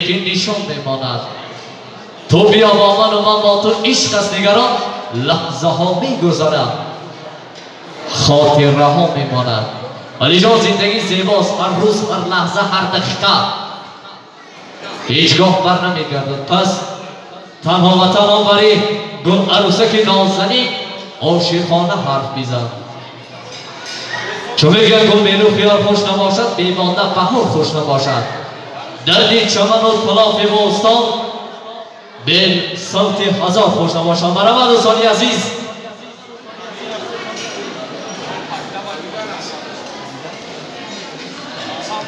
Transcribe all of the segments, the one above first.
лекин нишон мемонад. Ту биё бо ману ман бо ту, ишқ аст нигарон, лаҳзаҳо мегузарад, хотираҳо мемонад. Валиҷон, зиндагӣ зебост, ҳар рӯз, ҳар лаҳза, ҳар дақиқа ҳеҷгоҳ бар намегардад. Пас танҳо ва танҳо бари гул арӯсаки нозанин ошиқона ҳарф бизан. Чун мегӯяд гул беру хиёр хуш набошад, бемонда баҳор хуш набошад. Дарди чаману талофи бӯстон бел савти ҳазор хуш набошад. Марҳамат, дӯстони азиз.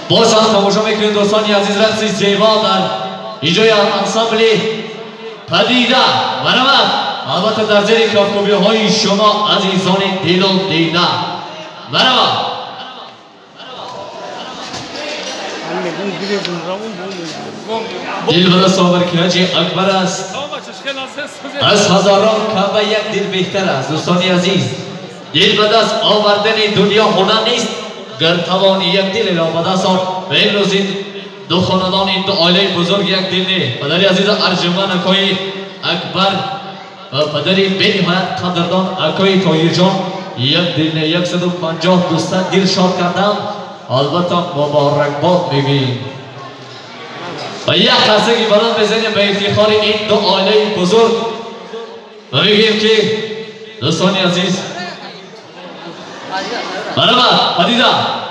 Боз ҳам тамошо мекунем, дӯстони азиз, рақси зебо дар иҷрои ансамбли Падида. Марҳамат, албатта дар зери кафкӯбиҳои шумо, азизони дилу дида. Марҳамат. Дил ба даст овар, ки ҳаҷи акбар аст, аз ҳазорон каъба як дил беҳтар аст. Дӯстони азиз, дил ба даст овардани дунё ҳунар нест, гар тавони як дилеро ба даст ор. Ва имрӯз ин ду хонадон, ин ду оилаи бузург як дил не. Падари азиз арҷуман акои Акбар ва падари бениҳоят қадрдон акои Тоҳирҷон як дил не, 150 200 дил шод кардам. Албатта муборакбод мегӯем ва як қарсаки баланд мезанем ба ифтихори ин ду оилаи бузург ва мегӯем, ки дӯстони азиз, марҳамат, Падида.